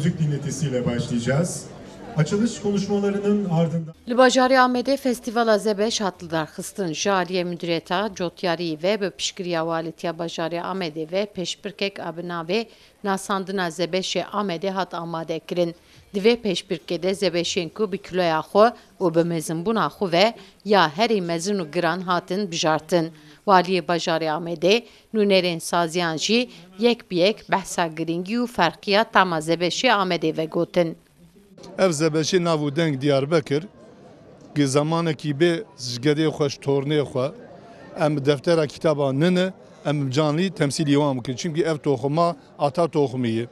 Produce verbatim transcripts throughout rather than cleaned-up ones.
Türk dinletisiyle başlayacağız. Açılış konuşmalarının ardından Li bajarê Amedê Festîvala Zebeş hat lidarxistin. Ji aliyê Mudiriyeta Cotyariyê ve bi piştgiriya Walîtiya Bajarê Amedê ve pêşbirkek a bi navê Nasandina Zebeşê Amedê hat amade kirin. Di vê pêşbirkê de zebeşên ku bi kiloya xwe û bi mezinbûna xwe ve ya herî mezin û giran hatin bijartin. Waliyê Bajarê Amedê, nûnerên saziyan jî yek bi yek behsa girîngî û ferqiya tama zebeşê Amedê vegotin. Ev zebeşê nav û deng Diyarbekir, gi zemanekî bê ji gedê xwe, ji tornê xwe, em bi deftera kitaba nine, em bi canlî temsîlî wan bikin. Çimkî ev toxuma ata toxumî ye.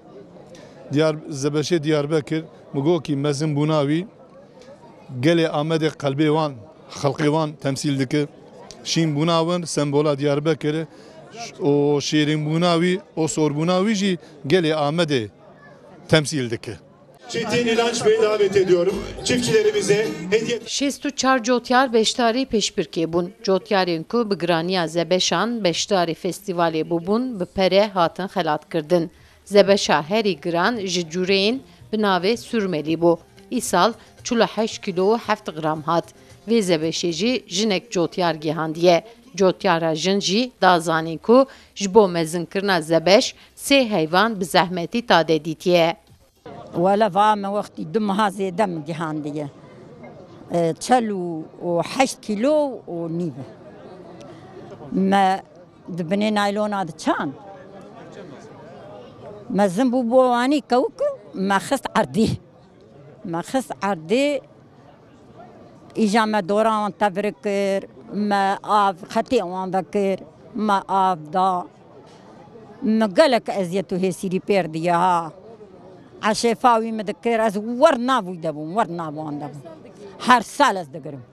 Diyar, zebeşê Diyarbekir, migokî mezin bûna wî, gelê Amedê qelbê wan, xelqê wan temsîl dike. Şîn bûna win, sembola Diyarbekir e. Ş-, û şêrîn bûna wî, û sorbûna wî jî gelê Amedê temsîl dike. Çetin İnanç Bey'i davet ediyorum. Çiftçilerimize hediye Şêst û çar cotyar beşdarî pêşbirkê bûn. Cotyarên ku bi giraniya zebeşan beşdarî festîvalê bûbûn, bi pere hatin xelatkirdin. Zebeşa herî giran ji cûreyên bi navê Sûrmelî bû. Îsal çil û heşt kîlo û heft gram hat. Vê zebeşê jî jinek cotyar gihandiye. Cotyara jin jî da zanîn ku ji bo mezinkirina zebeş sê heyvan bi zehmetî tade dîtiye. Wele va me wextî du meha zêde min gihandiye. E, çel û, û heşt kîlo û nîv. Me di binê naylona diçan. Mezin bû bo wanî kewk, me xist erdî. Me xist erdî, îja me dora wan tevri kir, me av xetê wan vekir, me av da. Min gelek eziyet û hêsîrî pêr diye ha. Eşêfa wî min dikir, ez wer nav wî de bûm, wer nav wan de bûm. Her sal ez digirim.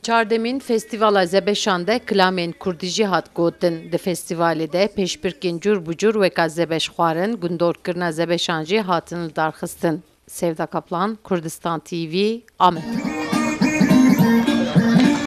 Çardemîn Festîvala Zebeşan de kilamên kurdî jî hat gotin. Di festîvalê de pêşbirkên cûr bi cûr weka zebeş xwarin, gundorkirina zebeşan jî hatin lidarxistin. Sevda Kaplan, Kurdistan T V, Amed.